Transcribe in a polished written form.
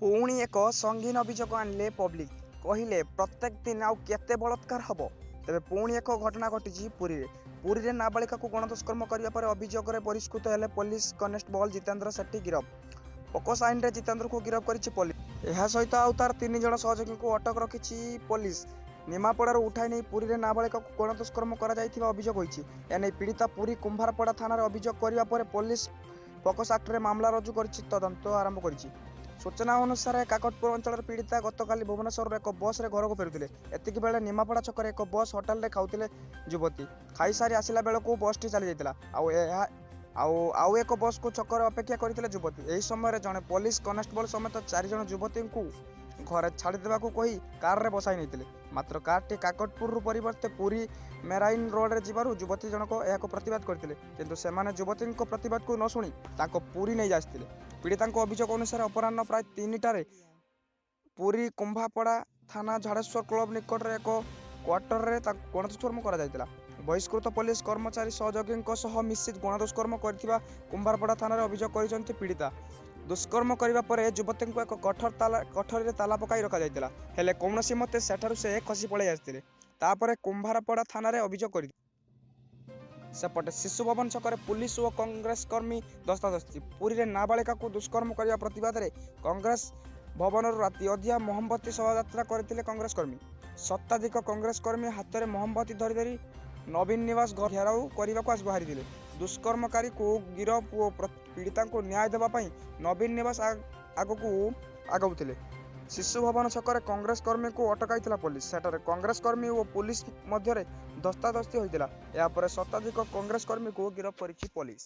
ପୁଣି ଏକ ସଙ୍ଗୀନ ଅଭିଯୋଗ ଆଣିଲେ ପବ୍ଲିକ। କହିଲେ ପ୍ରତ୍ୟେକ ଦିନ ଆଉ କେତେ ବଳାତ୍କାର ହେବ? ତେବେ ପୁଣି ଏକ ଘଟଣା ଘଟିଛି ପୁରୀରେ। ପୁରୀରେ ନାବାଳିକାକୁ ଗଣଦୁଷ୍କର୍ମ କରିବା ପରେ ଅଭିଯୋଗରେ ବହିଷ୍କୃତ ହେଲେ ପୋଲିସ କନେଷ୍ଟବଳ ଜିତେନ୍ଦ୍ର ସେଠୀ ଗିରଫ। ପୋକସୋ ଆଇନରେ ଜିତେନ୍ଦ୍ରକୁ ଗିରଫ କରିଛି ପୋଲିସ। ଏହା ସହିତ ଆଉ ତାର 3 ଜଣ ସହଯୋଗୀଙ୍କୁ ଅଟକ ରଖିଛି ପୋଲିସ। ନିମାପଡ଼ାରୁ ଉଠାଇ ନେଇ ପୁରୀରେ ନାବାଳିକାକୁ ଗଣଦୁଷ୍କର୍ମ କରାଯାଇଥିବା ଅଭିଯୋଗ ହୋଇଛି। ଏନେଇ ପୀଡ଼ିତା ପୁରୀ କୁମ୍ଭାରପଡ଼ା ଥାନାରେ ଅଭିଯୋଗ କରିବା ପରେ ପୋଲିସ ପୋକସୋ ଆକ୍ଟରେ ମାମଲା ରୁଜୁ କରିଛି, ତଦନ୍ତ ଆରମ୍ଭ କରିଛି। ସୂଚନା ଅନୁସାରେ କାକଟପୁର ଅଞ୍ଚଳର ପୀଡ଼ିତା ଗତକାଲି ଭୁବନେଶ୍ୱରରୁ ଏକ ବସ୍ରେ ଘରକୁ ଫେରୁଥିଲେ। ଏତିକି ବେଳେ ନିମାପଡ଼ା ଛକରେ ଏକ ବସ୍ ହୋଟେଲରେ ଖାଉଥିଲେ ଯୁବତୀ। ଖାଇସାରି ଆସିଲା ବେଳକୁ ବସ୍ଟି ଚାଲିଯାଇଥିଲା। ଆଉ ଏହା ଆଉ ଆଉ ଏକ ବସ୍କୁ ଛକରେ ଅପେକ୍ଷା କରିଥିଲେ ଯୁବତୀ। ଏହି ସମୟରେ ଜଣେ ପୋଲିସ କନେଷ୍ଟବଳ ସମେତ 4 ଜଣ ଯୁବତୀଙ୍କୁ ଘରେ ଛାଡ଼ିଦେବାକୁ କହି କାରରେ ବସାଇ ନେଇଥିଲେ। ମାତ୍ର କାରଟି କାକଟପୁରରୁ ପରିବର୍ତ୍ତେ ପୁରୀ ମେରାଇନ୍ ରୋଡରେ ଯିବାରୁ ଯୁବତୀ ଜଣକ ଏହାକୁ ପ୍ରତିବାଦ କରିଥିଲେ। କିନ୍ତୁ ସେମାନେ ଯୁବତୀଙ୍କ ପ୍ରତିବାଦକୁ ନ ଶୁଣି ତାଙ୍କୁ ପୁରୀ ନେଇ ଆସିଥିଲେ। ପୀଡ଼ିତାଙ୍କ ଅଭିଯୋଗ ଅନୁସାରେ ଅପରାହ୍ନ ପ୍ରାୟ 3ଟାରେ ପୁରୀ କୁମ୍ଭାପଡ଼ା ଥାନା ଝାଡ଼େଶ୍ୱର କ୍ଲବ ନିକଟରେ ଏକ କ୍ୱାର୍ଟରରେ ତାଙ୍କୁ ଗଣଦୁଷ୍କର୍ମ କରାଯାଇଥିଲା। ବହିଷ୍କୃତ ପୋଲିସ କର୍ମଚାରୀ ସହଯୋଗୀଙ୍କ ସହ ମିଶି ଗଣଦୁଷ୍କର୍ମ କରିଥିବା କୁମ୍ଭାରପଡ଼ା ଥାନାରେ ଅଭିଯୋଗ କରିଛନ୍ତି ପୀଡ଼ିତା। ଦୁଷ୍କର୍ମ କରିବା ପରେ ଯୁବତୀଙ୍କୁ ଏକ କୋଠରୀରେ ତାଲା ପକାଇ ରଖାଯାଇଥିଲା। ହେଲେ କୌଣସି ମତେ ସେଠାରୁ ସେ ଖସି ପଳାଇ ଆସିଥିଲେ। ତାପରେ କୁମ୍ଭାରପଡ଼ା ଥାନାରେ ଅଭିଯୋଗ କରିଥିଲେ। ସେପଟେ ଶିଶୁ ଭବନ ଛକରେ ପୁଲିସ ଓ କଂଗ୍ରେସ କର୍ମୀ ଧସ୍ତାଧସ୍ତି। ପୁରୀରେ ନାବାଳିକାକୁ ଦୁଷ୍କର୍ମ କରିବା ପ୍ରତିବାଦରେ କଂଗ୍ରେସ ଭବନରୁ ରାତି ଅଧିଆ ମହମବତୀ ଶୋଭାଯାତ୍ରା କରିଥିଲେ କଂଗ୍ରେସ କର୍ମୀ। ଶତାଧିକ କଂଗ୍ରେସ କର୍ମୀ ହାତରେ ମହମବତୀ ଧରି ଧରି ନବୀନ ନିବାସ ଘେରାଉ କରିବାକୁ ଆସି ବାହାରିଥିଲେ। ଦୁଷ୍କର୍ମକାରୀକୁ ଗିରଫ ଓ ପୀଡ଼ିତାଙ୍କୁ ନ୍ୟାୟ ଦେବା ପାଇଁ ନବୀନ ନିବାସ ଆଗକୁ ଆଗଉଥିଲେ। ଶିଶୁ ଭବନ ଛକରେ କଂଗ୍ରେସ କର୍ମୀଙ୍କୁ ଅଟକାଇଥିଲା ପୋଲିସ। ସେଠାରେ କଂଗ୍ରେସ କର୍ମୀ ଓ ପୋଲିସ ମଧ୍ୟରେ ଧସ୍ତାଧସ୍ତି ହୋଇଥିଲା। ଏହାପରେ ଶତାଧିକ କଂଗ୍ରେସ କର୍ମୀଙ୍କୁ ଗିରଫ କରିଛି ପୋଲିସ।